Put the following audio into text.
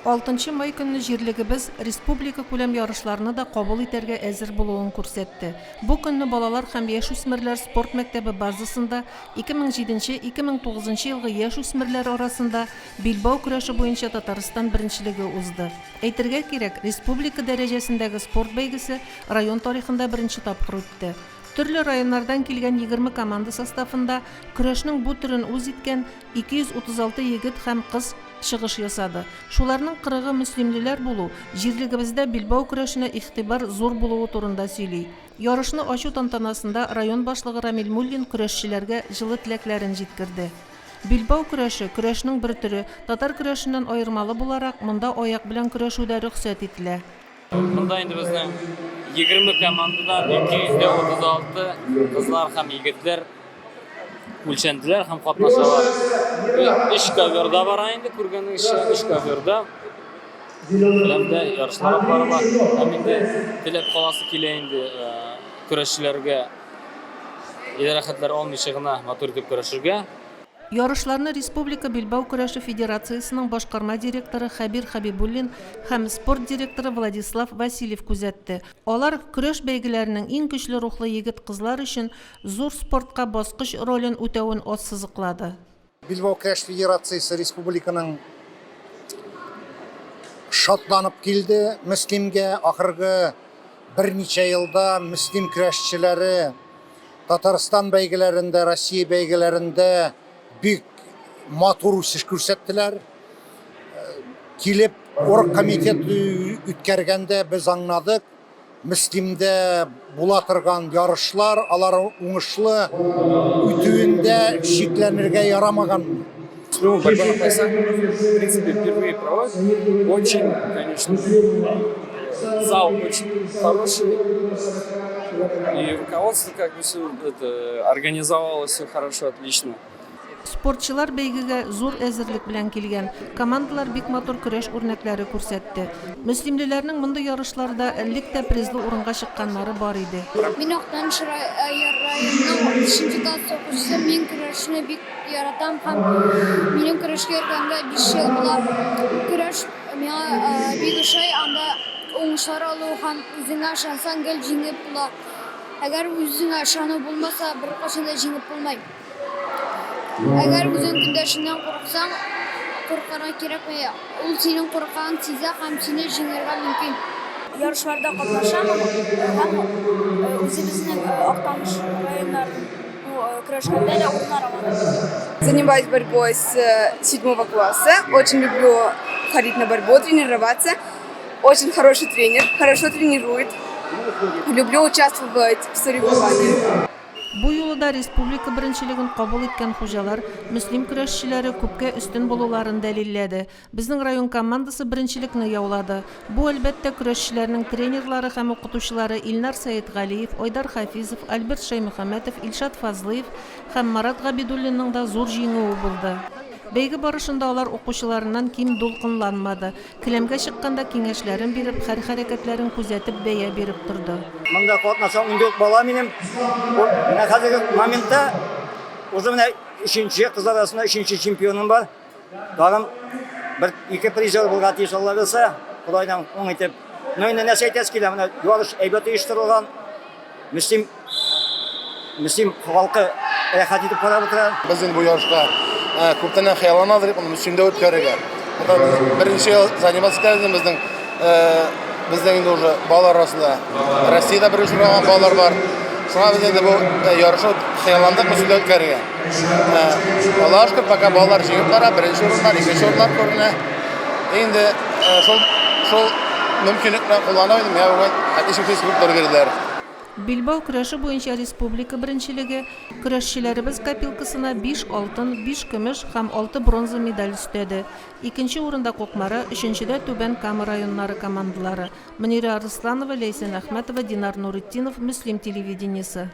Алтынчы май көнне җирлегебез республикакүләм ярышларны да кабул итәргә әзер булуын күрсәтте. Бу көнне балалар һәм яшүсмерләр спорт мәктәбе базасында 2007, 2009 елгы яшүсмерләр арасында билбау көрәше буенча Татарстан беренчелеге узды. Әйтергә кирәк, республика дәрәҗәсендәге спорт бәйгесе район тарихында беренче тапкыр үтте. Төрле районнардан килгән 20 команда составында көрәшнең бу төрен үз иткән 236 егет һәм кыз чыгыш ясады. Шуларның кырыгы мөслимлеләр булу, җирлегебездә билбау көрәшенә игътибар зур булуы турында сөйли. Ярышны ачу тантанасында район башлыгы Рамил Муллин көрәшчеләргә җылы теләкләрен җиткерде. Билбау көрәше, көрәшнең бер төре, татар көрәшеннән аермалы буларак, монда аяк белән көрәшү дә рөхсәт ителә. Монда инде безнең 20 командадан 236 кызлар һәм егетләр үлчәнделәр һәм катнашалар. Өч коверда бара инде, күргәнегезчә, өч коверда. Беләм дә ярышлар алып барыла. Һәм инде теләп каласы килә инде э, көрәшчеләргә җәрәхәтләр алмыйча гына матур итеп көрәшергә. Ярышларны Республика билбау көрәше федерациясенең башкарма директоры Хәбир Хәбибуллин һәм спорт директоры Владислав Васильев күзәтте. Алар көрәш бәйгеләренең иң көчле рухлы егет-кызлар өчен зур спортка баскыч ролен үтәвен ассызыклады. Билбау көрәш федерациясе республиканың шатланып килде Мөслимгә. Ахыргы берничә елда Мөслим көрәшчеләре Татарстан бәйгеләрендә, Россия бәйгеләрендә бик матур үсеш күрсәттеләр. Килеп оргкомитет үткәргәндә без аңладык, Мөслимдә була торган ярышлар, алар уңышлы үтүендә шикләнергә ярамаган. Ну, борьба на поясах, в принципе, впервые проводят. Очень, конечно, зал очень хороший. И руководство как бы все это организовало все хорошо, отлично. Спортчылар бәйгегә зур әзерлек белән килгән. Командалар бик матур көрәш үрнәкләре күрсәтте. Мөслимлеләрнең мондый ярышларда элек тә призлы урынга чыкканнары бар иде. Мин Актаныш районының бишенче класс укучысы. Мин көрәшне бик яратам һәм минем көрәшкә йөргәнгә 5 ел була. Көрәш миңа бик ошый, анда уңышлар алу һәм үзеңә ышансаң гел җиңеп була. Әгәр үзеңә ышану булмаса, беркайчан да җиңеп булмый. Әгәр үзең көндәшеңнән курыксаң, куркырга кирәкми. Ул синең курыкканын сизә һәм сине җиңәргә мөмкин. Ярышларда катнашам һәм үзебезнең Актаныш районнарын көрәшкәндә дә урыннар алам. Занимаюсь борьбой с седьмого класса. Очень люблю ходить на борьбу, тренироваться. Очень хороший тренер, хорошо тренирует. Люблю участвовать в соревнованиях. Бу юлы да республика беренчелеген кабул иткән хуҗалар, Мөслим көрәшчеләре күпкә өстен булуларын дәлилләде. Безнең район командасы беренчелекне яулады. Бу, әлбәттә, көрәшчеләрнең тренерлары һәм укытучылары Илнар Сәетгалиев, Айдар Хафизов, Альберт Шәймөхәммәтов, Илшат Фазлыев һәм Марат Габидуллинның да зур җиңүе булды. Бәйге барышында алар укучыларыннан ким дулкынланмады. Келәмгә чыкканда киңәшләрен биреп, һәр хәрәкәтләрен күзәтеп, бәя биреп торды. Монда катнаша 14 бала минем. Бу менә хәзерге моментта уже менә өченче кызлар арасында өченче чемпионым бар. Тагын бер ике призер булырга тиеш Алла бирсә, Ходайдан уң итеп. Ну инде нәрсә әйтәсе килә, менә ярыш әйбәт оештырылган. Мөслим Мөслим халкы рәхәт итеп карап утыра. Без инде бу ярышка күптәннән хыяллана идек, моны Мөслимдә үткәрергә. Монда без беренче ел заниматься итәбез безнең безнең инде уже балалар арасында Россиядә беренче урын алган балалар бар. Шуңа без инде бу ярышны хыялландык Мөслимдә үткәрергә. Аллаһка шөкер, пока балалар җиңеп бара, беренче урыннар, икенче урыннар күренә. Инде шул шул мөмкинлекне кулланып инде миңа бүген отличный физкультура бирделәр. Билбау көрәше буенча республика беренчелеге көрәшчеләребез копилкасына биш алтын, биш көмеш һәм алты бронза медаль өстәде. Икенче урында Кукмара, өченчедә Түбән Кама районнары командалары. Мөнирә Арысланова, Ләйсән Әхмәтова, Динар Нуретдинов, Мөслим телевидениесе.